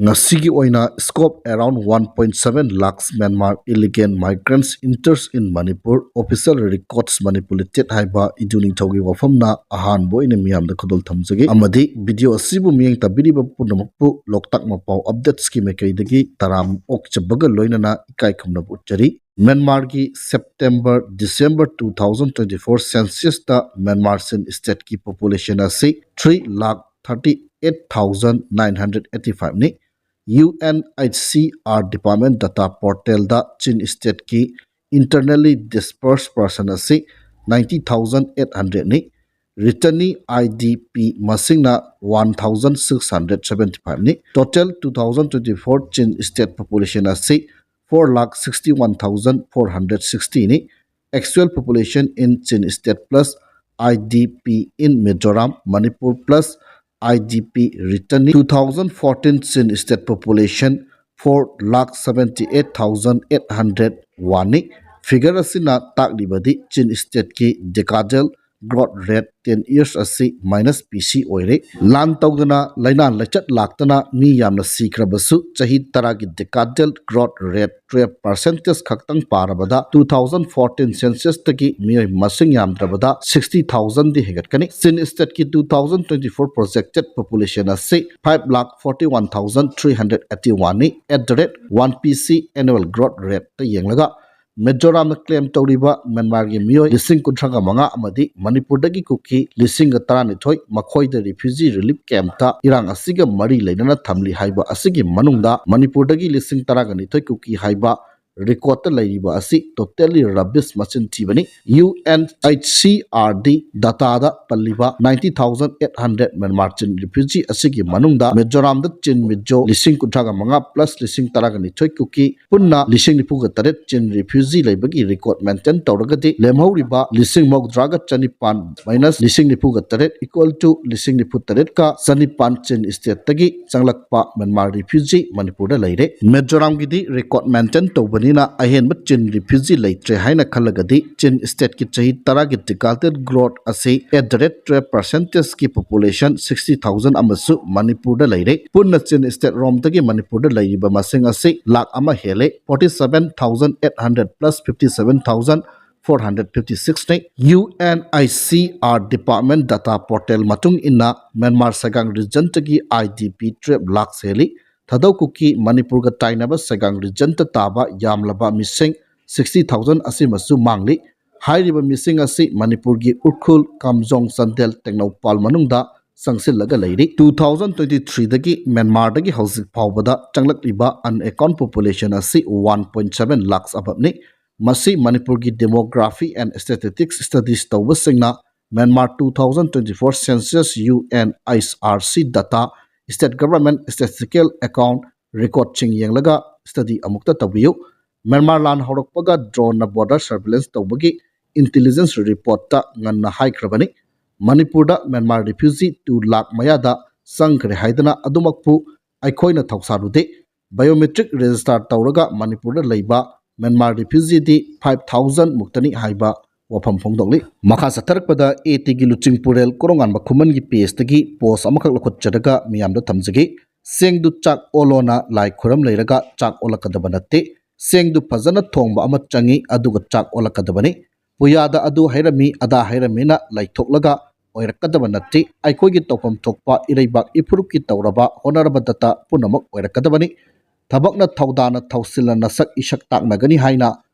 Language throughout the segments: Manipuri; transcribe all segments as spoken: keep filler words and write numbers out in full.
ꯉꯁꯤꯒꯤ ꯑꯣꯏꯅ scope around one point seven lakhs Myanmar illegal migrants enters in Manipur, official records manipulated ꯍꯥꯏꯕ ꯏꯗꯨ ꯅꯤꯡꯊꯧꯒꯤ ꯋꯥꯐꯝꯅ ꯑꯍꯥꯟꯕ ꯑꯣꯏꯅ ꯃꯤꯌꯥꯝꯗ ꯈꯨꯗꯣꯜ ꯊꯝꯖꯒꯦ꯫ ꯑꯃꯗꯤ video ꯑꯁꯤꯕꯨ ꯃꯤꯠꯌꯦꯡ ꯇꯥꯕꯤꯔꯤꯕ ꯄꯨꯝꯅꯃꯛꯄꯨ ꯂꯣꯛꯇꯥꯛ ꯃꯄꯥꯎ updatesꯀꯤ ꯃꯥꯏꯀꯩꯗꯒꯤ ꯇꯔꯥꯝ ꯑꯣꯛꯆꯕꯒ ꯂꯣꯏꯅꯅ ꯏꯀꯥꯏ ꯈꯨꯝꯅꯕ ꯎꯠꯆꯔꯤ꯫ ꯃ꯭ꯌꯥꯟꯃꯥꯔꯒꯤ September December two thousand twenty four censusꯇ ꯃ꯭ꯌꯥꯟꯃꯥꯔ ꯆꯤꯟ stateꯀꯤ population ꯑꯁꯤ three lakh thirty eight thousand nine hundred eighty five ꯅꯤ꯫ UNHCR department data portalꯗ ꯆꯤꯟ stateꯀꯤ internally displaced person ꯑꯁꯤ ninety thousand eight hundredꯅꯤ꯫ Returnee IDP ꯃꯁꯤꯡꯅ one thousand six hundred seventy fiveꯅꯤ꯫ Total two thousand twenty four ꯆꯤꯟ state population ꯑꯁꯤ four lakh sixty one thousand four hundred sixtyꯅꯤ꯫ Actual population in Chin state plus IDP in Mizoram, Manipur plus IDP returnee two thousand fourteen Chin state population four lakh seventy eight thousand eight hundred oneꯅꯤ꯫ Figure ꯑꯁꯤꯅ ꯇꯥꯛꯂꯤꯕꯗꯤ Chin stateꯀꯤ decadal growth rate ten years ꯑꯁꯤ minus PC ꯑꯣꯏꯔꯦ꯫ ꯂꯥꯟ ꯇꯧꯗꯅ, ꯂꯥꯏꯅꯥ ꯂꯥꯏꯆꯠ ꯂꯥꯛꯇꯅ ꯃꯤ ꯌꯥꯝꯅ ꯁꯤꯈ꯭ꯔꯕꯁꯨ, ꯆꯍꯤ ꯇꯔꯥꯒꯤ decadal growth rate twelve percentage ꯈꯛꯇꯪ ꯄꯥꯔꯕꯗ, two thousand fourteen censusꯇꯒꯤ ꯃꯤꯑꯣꯏ ꯃꯁꯤꯡ ꯌꯥꯝꯗ꯭ꯔꯕꯗ sixty thousandꯗꯤ ꯍꯦꯟꯒꯠꯀꯅꯤ꯫ Chin stateꯀꯤ two thousand twenty four projected population ꯑꯁꯤ five lakh forty one thousand three hundred eighty oneꯅꯤ꯫ At the rate one PC annual growth rateꯇ ꯌꯦꯡꯂꯒ, ꯃꯤꯖꯣꯔꯥꯝꯅ claim ꯇꯧꯔꯤꯕ ꯃ꯭ꯌꯥꯟꯃꯥꯔꯒꯤ ꯃꯤꯑꯣꯏ ꯂꯤꯁꯤꯡ ꯀꯨꯟꯊ꯭ꯔꯥꯒ ꯃꯉꯥ ꯑꯃꯗꯤ ꯃꯅꯤꯄꯨꯔꯗꯒꯤ ꯀꯨꯀꯤ ꯂꯤꯁꯤꯡꯒ ꯇꯔꯥꯅꯤꯊꯣꯏ ꯃꯈꯣꯏꯗ refugee relief campꯇ ꯏꯔꯥꯡ ꯑꯁꯤꯒ ꯃꯔꯤ ꯂꯩꯅꯅ ꯊꯝꯂꯤ ꯍꯥꯏꯕ ꯑꯁꯤꯒꯤ ꯃꯅꯨꯡꯗ ꯃꯅꯤꯄꯨꯔꯗꯒꯤ ꯂꯤꯁꯤꯡ ꯇꯔꯥꯒ ꯅꯤꯊꯣꯏ ꯀꯨꯀꯤ ꯍꯥꯏꯕ recordꯇ ꯂꯩꯔꯤꯕ ꯑꯁꯤ totally rubbish, ꯃꯆꯤꯟ ꯊꯤꯕꯅꯤ꯫ UNHCRꯗ dataꯗ ꯄꯜꯂꯤꯕ ninety thousand eight hundred Myanmar ꯆꯤꯟ refugee ꯑꯁꯤꯒꯤ ꯃꯅꯨꯡꯗ ꯃꯤꯖꯣꯔꯥꯝꯗ ꯆꯤꯟ ꯃꯤꯖꯣ ꯂꯤꯁꯤꯡ ꯀꯨꯟꯊ꯭ꯔꯥꯒ ꯃꯉꯥ plus ꯂꯤꯁꯤꯡ ꯇꯔꯥꯒ ꯅꯤꯊꯣꯏ ꯀꯨꯀꯤ ꯄꯨꯟꯅ ꯂꯤꯁꯤꯡ ꯅꯤꯐꯨꯒ ꯇꯔꯦꯠ ꯆꯤꯟ refugee ꯂꯩꯕꯒꯤ record maintain ꯇꯧꯔꯒꯗꯤ, ꯂꯦꯝꯍꯧꯔꯤꯕ ꯂꯤꯁꯤꯡ ꯃꯧꯗ꯭ꯔꯥꯒ ꯆꯅꯤꯄꯥꯟ minus ꯂꯤꯁꯤꯡ ꯅꯤꯐꯨꯒ ꯇꯔꯦꯠ equal to ꯂꯤꯁꯤꯡ ꯅꯤꯐꯨ ꯇꯔꯦꯠꯀ ꯆꯅꯤꯄꯥꯟ ꯆꯤꯟ stateꯇꯒꯤ ꯆꯪꯂꯛꯄ ꯃ꯭ꯌꯥꯟꯃꯥꯔ refugee ꯃꯅꯤꯄꯨꯔꯗ ꯂꯩꯔꯦ꯫ ꯃꯤꯖꯣꯔꯥꯝꯒꯤꯗꯤ record maintain ꯇꯧꯕ ꯅꯤꯅ ꯑꯍꯦꯟꯕ ꯆꯤꯟ ꯔꯤꯐ꯭ꯌꯨꯖꯤ ꯂꯩꯇ꯭ꯔꯦ ꯍꯥꯏꯅ ꯈꯜꯂꯒꯗꯤ, ꯆꯤꯟ ꯁ꯭ꯇꯦꯠꯀꯤ ꯆꯍꯤ ꯇꯔꯥꯒꯤ ꯗꯤꯀꯥꯜꯇꯦꯠ ꯒ꯭ꯔꯣꯠ ꯑꯁꯤ at the rate twelve percentage ꯀꯤ ꯄꯣꯄꯨꯂꯦꯁꯟ sixty thousand ꯑꯃꯁꯨ ꯃꯅꯤꯄꯨꯔꯗ ꯂꯩꯔꯦ꯫ ꯄꯨꯟꯅ ꯆꯤꯟ ꯁ꯭ꯇꯦꯠ ꯔꯣꯝꯗꯒꯤ ꯃꯅꯤꯄꯨꯔꯗ ꯂꯩꯔꯤꯕ ꯃꯁꯤꯡ ꯑꯁꯤ ꯂꯥꯈ ꯑꯃ ꯍꯦꯜꯂꯦ꯫ Forty seven thousand eight hundred plus fifty seven thousand four hundred fifty six ꯅꯤ꯫ UNHCR department data portal ꯃꯇꯨꯡ ꯏꯟꯅ, ꯃ꯭ꯌꯥꯟꯃꯥꯔ ꯁꯒꯥꯡ ꯔꯤꯖꯟꯇꯒꯤ IDP twelve ꯂꯥꯈ ꯍꯦꯜꯂꯤ꯫ ꯊꯥꯗꯧ ꯀꯨꯀꯤ ꯃꯅꯤꯄꯨꯔꯒ ꯇꯥꯏꯅꯕ ꯁꯒꯥꯡ ꯔꯤꯖꯟꯇ ꯇꯥꯕ ꯌꯥꯝꯂꯕ ꯃꯤꯁꯤꯡ sixty thousand ꯑꯁꯤꯃꯁꯨ ꯃꯥꯡꯂꯤ꯫ ꯍꯥꯏꯔꯤꯕ ꯃꯤꯁꯤꯡ ꯑꯁꯤ ꯃꯅꯤꯄꯨꯔꯒꯤ ꯎꯈ꯭ꯔꯨꯜ, ꯀꯥꯝꯖꯣꯡ, ꯆꯥꯟꯗꯦꯜ, ꯇꯦꯡꯅꯧꯄꯥꯜ ꯃꯅꯨꯡꯗ ꯆꯪꯁꯤꯜꯂꯒ ꯂꯩꯔꯤ꯫ Two thousand twenty threeꯗꯒꯤ ꯃ꯭ꯌꯥꯟꯃꯥꯔꯗꯒꯤ ꯍꯧꯖꯤꯛ ꯐꯥꯎꯕꯗ ꯆꯪꯂꯛꯂꯤꯕ unaccount population ꯑꯁꯤ one point seven ꯂꯥꯈ ꯑꯕꯞꯅꯤ꯫ ꯃꯁꯤ ꯃꯅꯤꯄꯨꯔꯒꯤ Demography and Statistics Studies ꯇꯧꯕꯁꯤꯡꯅ Myanmar two thousand twenty four census UNHRC data, state government statistical account recordꯁꯤꯡ ꯌꯦꯡꯂꯒ study ꯑꯃꯨꯛꯇ ꯇꯧꯕꯤꯌꯨ꯫ ꯃ꯭ꯌꯥꯟꯃꯥꯔ ꯂꯥꯟ ꯍꯧꯔꯛꯄꯒ drone ꯅ border surveillance ꯇꯧꯕꯒꯤ intelligence reportꯇ ꯉꯟꯅ ꯍꯥꯏꯈ꯭ꯔꯕꯅꯤ꯫ ꯃꯅꯤꯄꯨꯔꯗ ꯃ꯭ꯌꯥꯟꯃꯥꯔ refugee two ꯂꯥꯈ ꯃꯌꯥꯗ ꯆꯪꯈ꯭ꯔꯦ ꯍꯥꯏꯗꯅ ꯑꯗꯨꯃꯛꯄꯨ ꯑꯩꯈꯣꯏꯅ ꯊꯧꯁꯥꯔꯨꯗꯦ꯫ Biometric register ꯇꯧꯔꯒ ꯃꯅꯤꯄꯨꯔꯗ ꯂꯩꯕ ꯃ꯭ꯌꯥꯟꯃꯥꯔ refugeeꯗꯤ five thousand ꯃꯨꯛꯇꯅꯤ ꯍꯥꯏꯕ ꯋꯥꯐꯝ ꯐꯣꯡꯗꯣꯛꯂꯤ꯫ ꯃꯈꯥ ꯆꯠꯊꯔꯛꯄꯗ ATꯒꯤ ꯂꯨꯆꯤꯡꯄꯨꯔꯦꯜ ꯀꯣꯔꯣꯉꯥꯟꯕ ꯈꯨꯃꯟꯒꯤ pageꯇꯒꯤ post ꯑꯃꯈꯛ ꯂꯧꯈꯠꯆꯔꯒ ꯃꯤꯌꯥꯝꯗ ꯊꯝꯖꯒꯦ꯫ ꯆꯦꯡꯗꯨ ꯆꯥꯛ ꯑꯣꯜꯂꯣꯅ ꯂꯥꯏ ꯈꯨꯔꯝ ꯂꯩꯔꯒ ꯆꯥꯛ ꯑꯣꯜꯂꯛꯀꯗꯕ ꯅꯠꯇꯦ꯫ ꯆꯦꯡꯗꯨ ꯐꯖꯅ ꯊꯣꯡꯕ ꯑꯃ ꯆꯪꯏ, ꯑꯗꯨꯒ ꯆꯥꯛ ꯑꯣꯜꯂꯛꯀꯗꯕꯅꯤ꯫ ꯄꯨꯌꯥꯗ ꯑꯗꯨ ꯍꯩꯔꯝꯃꯤ, ꯑꯗꯥ ꯍꯩꯔꯝꯃꯤꯅ ꯂꯩꯊꯣꯛꯂꯒ ꯑꯣꯏꯔꯛꯀꯗꯕ ꯅꯠꯇꯦ꯫ ꯑꯩꯈꯣꯏꯒꯤ ꯇꯧꯐꯝ ꯊꯣꯛꯄ ꯏꯔꯩꯕꯥꯛ ꯏꯐꯨꯔꯨꯞꯀꯤ ꯇꯧꯔꯕ ꯍꯣꯠꯅꯔꯕꯗꯇ ꯄꯨꯝꯅꯃꯛ ꯑꯣꯏꯔꯛꯀꯗꯕꯅꯤ꯫ ꯊꯕꯛꯅ ꯊꯧꯗꯥꯅ ꯊꯧꯁꯤꯜꯅ ꯅꯁꯛ ꯏꯁꯛ ꯇꯥꯛꯅꯒꯅꯤ ꯍꯥꯏꯅ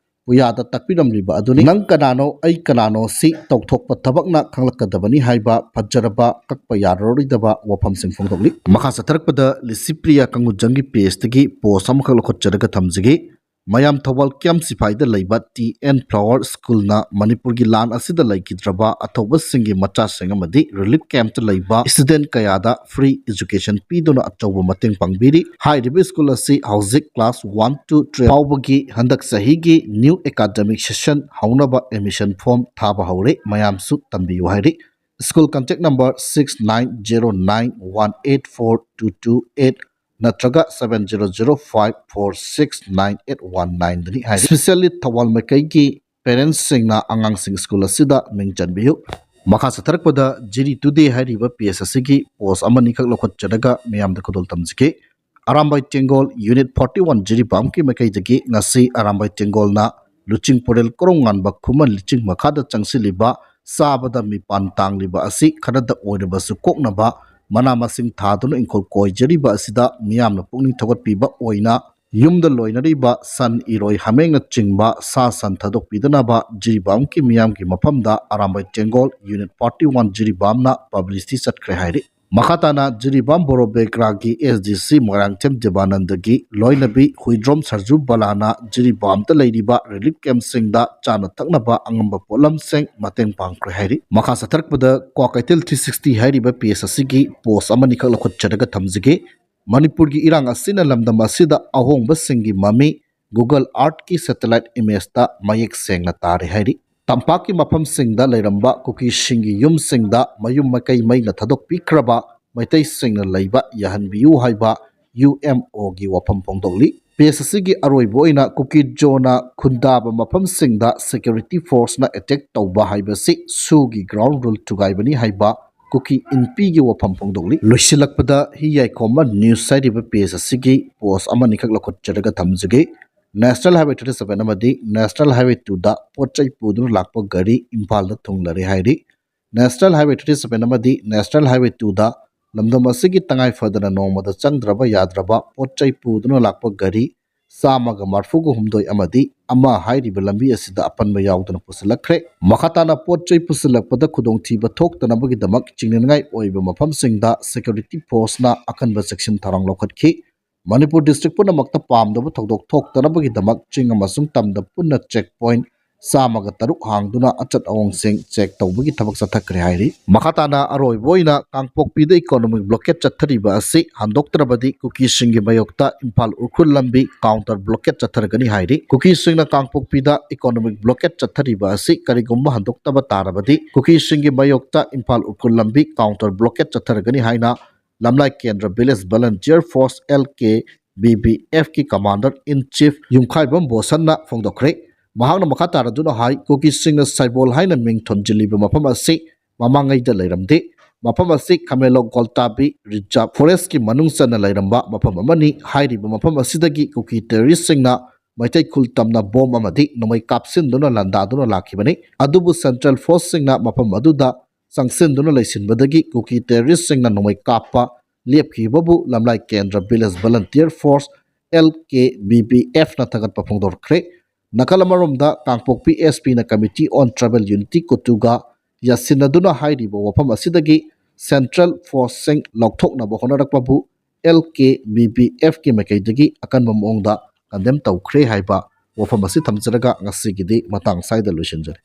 ꯄꯨꯌꯥꯗ ꯇꯥꯛꯄꯤꯔꯝꯂꯤꯕ ꯑꯗꯨꯅꯤ꯫ ꯅꯪ ꯀꯅꯥꯅꯣ, ꯑꯩ ꯀꯅꯥꯅꯣ ꯁꯤ ꯇꯧꯊꯣꯛꯄ ꯊꯕꯛꯅ ꯈꯪꯂꯛꯀꯗꯕꯅꯤ ꯍꯥꯏꯕ ꯐꯖꯔꯕ, ꯀꯛꯄ ꯌꯥꯔꯔꯣꯏꯗꯕ ꯋꯥꯐꯝꯁꯤꯡ ꯐꯣꯡꯗꯣꯛꯂꯤ꯫ ꯃꯈꯥ ꯆꯠꯊꯔꯛꯄꯗ ꯂꯤꯁꯤꯄ꯭ꯔꯤꯌꯥ ꯀꯪꯒꯨꯖꯝꯒꯤ pageꯇꯒꯤ post ꯑꯃꯈꯛ ꯂꯧꯈꯠꯆꯔꯒ ꯊꯝꯖꯒꯦ꯫ ꯃꯌꯥꯝ ꯊꯧꯕꯥꯜ ꯀꯦꯝ ꯁꯤꯐꯥꯏꯗ ꯂꯩꯕ ꯇꯤ ꯑꯦꯟ ꯐ꯭ꯂꯥꯋꯔ ꯁ꯭ꯀꯨꯜꯅ ꯃꯅꯤꯄꯨꯔꯒꯤ ꯂꯥꯟ ꯑꯁꯤꯗ ꯂꯩꯈꯤꯗ꯭ꯔꯕ ꯑꯊꯧꯕꯁꯤꯡꯒꯤ ꯃꯆꯥꯁꯤꯡ ꯑꯃꯗꯤ relief campꯇ ꯂꯩꯕ student ꯀꯌꯥꯗ free education ꯄꯤꯗꯨꯅ ꯑꯆꯧꯕ ꯃꯇꯦꯡ ꯄꯥꯡꯕꯤꯔꯤ꯫ ꯍꯥꯏꯔꯤꯕ ꯁ꯭ꯀꯨꯜ ꯑꯁꯤ ꯍꯧꯖꯤꯛ class one to twelve ꯐꯥꯎꯕꯒꯤ ꯍꯟꯗꯛ ꯆꯍꯤꯒꯤ new academic session ꯍꯧꯅꯕ admission form ꯊꯥꯕ ꯍꯧꯔꯦ꯫ ꯃꯌꯥꯝꯁꯨ ꯇꯝꯕꯤꯌꯨ ꯍꯥꯏꯔꯤ꯫ School contact number six nine zero nine one eight four two two eight꯫ ꯅꯠꯇ꯭ꯔꯒ seven zero zero five four six nine eight one nine ꯗꯅꯤ ꯍꯥꯏꯔꯤ꯫ Specially ꯊꯧꯕꯥꯜ ꯃꯥꯏꯀꯩꯒꯤ parents ꯁꯤꯡꯅ ꯑꯉꯥꯡꯁꯤꯡ ꯁ꯭ꯀꯨꯜ ꯑꯁꯤꯗ ꯃꯤꯡ ꯆꯟꯕꯤꯌꯨ꯫ ꯃꯈꯥ ꯆꯠꯊꯔꯛꯄꯗ ꯖꯤꯔꯤ ꯇꯨꯗꯦ ꯍꯥꯏꯔꯤꯕ ꯄꯦꯖ ꯑꯁꯤꯒꯤ ꯄꯣꯁ ꯑꯃꯅꯤꯈꯛ ꯂꯧꯈꯠꯆꯔꯒ ꯃꯤꯌꯥꯝꯗ ꯈꯨꯗꯣꯜ ꯇꯝꯖꯒꯦ꯫ Arambai Tenggol unit forty one ꯖꯤꯔꯤꯕꯥꯝꯒꯤ ꯃꯥꯏꯀꯩꯗꯒꯤ ꯉꯁꯤ ꯑꯔꯥꯝꯕꯥꯏ ꯇꯦꯡꯒꯣꯜꯅ ꯂꯨꯆꯤꯡ ꯄꯨꯔꯦꯜ ꯀꯣꯔꯧꯉꯥꯟꯕ ꯈꯨꯃꯟ ꯂꯤꯆꯤꯡ ꯃꯈꯥꯗ ꯆꯪꯁꯤꯜꯂꯤꯕ ꯆꯥꯕꯗ ꯃꯤꯄꯥꯟ ꯇꯥꯡꯂꯤꯕ ꯑꯁꯤ ꯈꯔꯗ ꯑꯣꯏꯔꯕꯁꯨ ꯀꯣꯛꯅꯕ ꯃꯅꯥ ꯃꯁꯤꯡ ꯊꯥꯗꯨꯅ ꯏꯪꯈꯣꯜ ꯀꯣꯏꯖꯔꯤꯕ ꯑꯁꯤꯗ ꯃꯤꯌꯥꯝꯅ ꯄꯨꯛꯅꯤꯡ ꯊꯧꯒꯠꯄꯤꯕ ꯑꯣꯏꯅ ꯌꯨꯝꯗ ꯂꯣꯏꯅꯔꯤꯕ ꯁꯟ, ꯏꯔꯣꯏ, ꯍꯥꯃꯦꯡꯅꯆꯤꯡꯕ ꯁꯥ ꯁꯟ ꯊꯥꯗꯣꯛꯄꯤꯗꯅꯕ ꯖꯤꯔꯤꯕꯥꯝꯒꯤ ꯃꯤꯌꯥꯝꯒꯤ ꯃꯐꯝꯗ Arambai Tenggol unit forty one ꯖꯤꯔꯤꯕꯥꯝꯅ ꯄꯕ꯭ꯂꯤꯁꯤꯇꯤ ꯆꯠꯈ꯭ꯔꯦ ꯍꯥꯏꯔꯤ꯫ ꯃꯈꯥ ꯇꯥꯅ ꯖꯤꯔꯤꯕꯥꯝ ꯕꯣꯔꯣ ꯕꯦꯒ꯭ꯔꯥꯒꯤ ꯑꯦꯁ ꯗꯤ ꯁꯤ ꯃꯣꯏꯔꯥꯡꯊꯦꯝ ꯗꯦꯕꯥꯅꯟꯗꯒꯤ ꯂꯣꯏꯅꯕꯤ ꯍꯨꯏꯗ꯭ꯔꯣꯝ ꯁꯔꯖꯨ ꯕꯂꯥꯅ ꯖꯤꯔꯤꯕꯥꯝꯗ ꯂꯩꯔꯤꯕ ꯔꯤꯂꯤꯐ ꯀꯦꯝꯞꯁꯤꯡꯗ ꯆꯥꯅ ꯊꯛꯅꯕ ꯑꯉꯝꯕ ꯄꯣꯠꯂꯝꯁꯤꯡ ꯃꯇꯦꯡ ꯄꯥꯡꯈ꯭ꯔꯦ ꯍꯥꯏꯔꯤ꯫ ꯃꯈꯥ ꯆꯠꯊꯔꯛꯄꯗ ꯀ꯭ꯋꯥꯀꯩꯊꯦꯜ ꯊ꯭ꯔꯤ ꯁꯤꯛꯁꯇꯤ ꯍꯥꯏꯔꯤꯕ ꯄꯦꯖ ꯑꯁꯤꯒꯤ ꯄꯣꯁ ꯑꯃꯅꯤꯈꯛ ꯂꯧꯈꯠꯆꯔꯒ ꯊꯝꯖꯒꯦ꯫ ꯃꯅꯤꯄꯨꯔꯒꯤ ꯏꯔꯥꯡ ꯑꯁꯤꯅ ꯂꯝꯗꯝ ꯑꯁꯤꯗ ꯑꯍꯣꯡꯕꯁꯤꯡꯒꯤ ꯃꯃꯤ Google Earthꯀꯤ satellite imageꯇ ꯃꯌꯦꯛ ꯁꯦꯡꯅ ꯇꯥꯔꯦ ꯍꯥꯏꯔꯤ꯫ ꯇꯝꯄꯥꯛꯀꯤ ꯃꯐꯝꯁꯤꯡꯗ ꯂꯩꯔꯝꯕ ꯀꯨꯀꯤꯁꯤꯡꯒꯤ ꯌꯨꯝꯁꯤꯡꯗ ꯃꯌꯨꯝ ꯃꯀꯩ ꯃꯩꯅ ꯊꯥꯗꯣꯛꯄꯤꯈ꯭ꯔꯕ ꯃꯩꯇꯩꯁꯤꯡꯅ ꯂꯩꯕ ꯌꯥꯍꯟꯕꯤꯌꯨ ꯍꯥꯏꯕ ꯌꯨ ꯑꯦꯝ ꯑꯣꯒꯤ ꯋꯥꯐꯝ ꯐꯣꯡꯗꯣꯛꯂꯤ꯫ ꯄꯦꯖ ꯑꯁꯤꯒꯤ ꯑꯔꯣꯏꯕ ꯑꯣꯏꯅ ꯀꯨꯀꯤ ꯖꯣꯅ ꯈꯨꯟꯗꯥꯕ ꯃꯐꯝꯁꯤꯡꯗ security forceꯅ attack ꯇꯧꯕ ꯍꯥꯏꯕꯁꯤ ꯁꯨꯒꯤ ground rule ꯊꯨꯒꯥꯏꯕꯅꯤ ꯍꯥꯏꯕ ꯀꯨꯀꯤ ꯏꯟꯄꯤꯒꯤ ꯋꯥꯐꯝ ꯐꯣꯡꯗꯣꯛꯂꯤ꯫ ꯂꯣꯏꯁꯤꯜꯂꯛꯄꯗ ꯍꯤ ꯌꯥꯏꯈꯣꯝꯕ ꯅ꯭ꯌꯨꯁ ꯍꯥꯏꯔꯤꯕ ꯄꯦꯖ ꯑꯁꯤꯒꯤ ꯄꯣꯁ ꯑꯃꯅꯤꯈꯛ ꯂꯧꯈꯠꯆꯔꯒ ꯊꯝꯖꯒꯦ꯫ National Highway thirty seven ꯑꯃꯗꯤ National Highway twoꯗ ꯄꯣꯠ ꯆꯩ ꯄꯨꯗꯨꯅ ꯂꯥꯛꯄ ꯒꯥꯔꯤ ꯏꯝꯐꯥꯜꯗ ꯊꯨꯡꯂꯔꯦ ꯍꯥꯏꯔꯤ꯫ National Highway thirty seven ꯑꯃꯗꯤ National Highway twoꯗ ꯂꯝꯗꯝ ꯑꯁꯤꯒꯤ ꯇꯉꯥꯏ ꯐꯗꯅ ꯅꯣꯡꯃꯗ ꯆꯪꯗ꯭ꯔꯕ ꯌꯥꯗ꯭ꯔꯕ ꯄꯣꯠ ꯆꯩ ꯄꯨꯗꯨꯅ ꯂꯥꯛꯄ ꯒꯥꯔꯤ ꯆꯥꯝꯃꯒ ꯃꯔꯤꯐꯨꯒ ꯍꯨꯝꯗꯣꯏ ꯑꯃꯗꯤ ꯑꯃ ꯍꯥꯏꯔꯤꯕ ꯂꯝꯕꯤ ꯑꯁꯤꯗ ꯑꯄꯟꯕ ꯌꯥꯎꯗꯅ ꯄꯨꯁꯤꯜꯂꯛꯈ꯭ꯔꯦ꯫ ꯃꯈꯥ ꯇꯥꯅ ꯄꯣꯠ ꯆꯩ ꯄꯨꯁꯤꯜꯂꯛꯄꯗ ꯈꯨꯗꯣꯡꯊꯤꯕ ꯊꯣꯛꯇꯅꯕꯒꯤꯗꯃꯛ ꯆꯤꯡꯅꯅꯤꯡꯉꯥꯏ ꯑꯣꯏꯕ ꯃꯐꯝꯁꯤꯡꯗ security forceꯅ ꯑꯀꯟꯕ ꯆꯦꯛꯁꯤꯟ ꯊꯧꯔꯥꯡ ꯂꯧꯈꯠꯈꯤ꯫ ꯃꯅꯤꯄꯨꯔ district ꯄꯨꯝꯅꯃꯛꯇ ꯄꯥꯝꯗꯕ ꯊꯧꯗꯣꯛ ꯊꯣꯛꯇꯅꯕꯒꯤꯗꯃꯛ ꯆꯤꯡ ꯑꯃꯁꯨꯡ ꯇꯝꯗ ꯄꯨꯟꯅ check point ꯆꯥꯝꯃꯒ ꯇꯔꯨꯛ ꯍꯥꯡꯗꯨꯅ ꯑꯆꯠ ꯑꯑꯣꯡꯁꯤꯡ check ꯇꯧꯕꯒꯤ ꯊꯕꯛ ꯆꯠꯊꯈ꯭ꯔꯦ ꯍꯥꯏꯔꯤ꯫ ꯃꯈꯥ ꯇꯥꯅ ꯑꯔꯣꯏꯕ ꯑꯣꯏꯅ ꯀꯥꯡꯄꯣꯛꯄꯤꯗ economic blockade ꯆꯠꯊꯔꯤꯕ ꯑꯁꯤ ꯍꯟꯗꯣꯛꯇ꯭ꯔꯕꯗꯤ ꯀꯨꯀꯤꯁꯤꯡꯒꯤ ꯃꯥꯌꯣꯛꯇ ꯏꯝꯐꯥꯜ ꯎꯈ꯭ꯔꯨꯜ ꯂꯝꯕꯤ counter blockade ꯆꯠꯊꯔꯒꯅꯤ ꯍꯥꯏꯔꯤ꯫ ꯀꯨꯀꯤꯁꯤꯡꯅ ꯀꯥꯡꯄꯣꯛꯄꯤꯗ economic blockade ꯆꯠꯊꯔꯤꯕ ꯑꯁꯤ ꯀꯔꯤꯒꯨꯝꯕ ꯍꯟꯗꯣꯛꯇꯕ ꯇꯥꯔꯕꯗꯤ ꯀꯨꯀꯤꯁꯤꯡꯒꯤ ꯃꯥꯌꯣꯛꯇ ꯏꯝꯐꯥꯜ ꯎꯈ꯭ꯔꯨꯜ ꯂꯝꯕꯤ counter blockade ꯆꯠꯊꯔꯒꯅꯤ ꯍꯥꯏꯅ ꯂꯝꯂꯥꯏ ꯀꯦꯟꯗ꯭ꯔ Village Volunteer Force, L K V V F ꯀꯤ Commander in Chief ꯌꯨꯝꯈꯥꯏꯕꯝ ꯕꯣꯁꯟꯅ ꯐꯣꯡꯗꯣꯛꯈ꯭ꯔꯦ꯫ ꯃꯍꯥꯛꯅ ꯃꯈꯥ ꯇꯥꯔꯗꯨꯅ ꯍꯥꯏ, ꯀꯨꯀꯤꯁꯤꯡꯅ ꯁꯥꯏꯕꯣꯜ ꯍꯥꯏꯅ ꯃꯤꯡ ꯊꯣꯟꯖꯤꯜꯂꯤꯕ ꯃꯐꯝ ꯑꯁꯤ ꯃꯃꯥꯡꯉꯩꯗ ꯂꯩꯔꯝꯗꯦ꯫ ꯃꯐꯝ ꯑꯁꯤ ꯈꯥꯃꯦꯟꯂꯣꯛ ꯒꯣꯜꯇꯥꯕꯤ Reserve Forest ꯀꯤ ꯃꯅꯨꯡ ꯆꯟꯅ ꯂꯩꯔꯝꯕ ꯃꯐꯝ ꯑꯃꯅꯤ꯫ ꯍꯥꯏꯔꯤꯕ ꯃꯐꯝ ꯑꯁꯤꯗꯒꯤ ꯀꯨꯀꯤ terrorist ꯁꯤꯡꯅ ꯃꯩꯇꯩ ꯈꯨꯜ ꯇꯝꯅ ꯕꯣꯝ ꯑꯃꯗꯤ ꯅꯣꯡꯃꯩ ꯀꯥꯞꯁꯤꯟꯗꯨꯅ ꯂꯥꯟꯗꯥꯗꯨꯅ ꯂꯥꯛꯈꯤꯕꯅꯤ꯫ ꯑꯗꯨꯕꯨ Central Force ꯁꯤꯡꯅ ꯃꯐꯝ ꯑꯗꯨꯗ ꯆꯪꯁꯤꯟꯗꯨꯅ ꯂꯩꯁꯤꯟꯕꯗꯒꯤ ꯀꯨꯀꯤ terrorist ꯁꯤꯡꯅ ꯅꯣꯡꯃꯩ ꯀꯥꯞꯄ ꯂꯦꯞꯈꯤꯕꯕꯨ ꯂꯝꯂꯥꯏ ꯀꯦꯟꯗ꯭ꯔ Village Volunteer Force, L K V V F ꯅ ꯊꯥꯒꯠꯄ ꯐꯣꯡꯗꯣꯔꯛꯈ꯭ꯔꯦ꯫ ꯅꯥꯀꯜ ꯑꯃꯔꯣꯝꯗ ꯀꯥꯡꯄꯣꯛꯄꯤ S P ꯅ Committee on Tribal Unity, ꯀꯣꯇꯨꯒ ꯌꯥꯁꯤꯟꯅꯗꯨꯅ ꯍꯥꯏꯔꯤꯕ ꯋꯥꯐꯝ ꯑꯁꯤꯗꯒꯤ Central Force ꯁꯤꯡ ꯂꯧꯊꯣꯛꯅꯕ ꯍꯣꯠꯅꯔꯛꯄꯕꯨ L K V V F ꯀꯤ ꯃꯥꯏꯀꯩꯗꯒꯤ ꯑꯀꯟꯕ ꯃꯑꯣꯡꯗ condemn ꯇꯧꯈ꯭ꯔꯦ ꯍꯥꯏꯕ ꯋꯥꯐꯝ ꯑꯁꯤ ꯊꯝꯖꯔꯒ ꯉꯁꯤꯒꯤꯗꯤ ꯃꯇꯥꯡ ꯑꯁꯤꯗ ꯂꯣꯏꯁꯤꯟꯖꯔꯦ꯫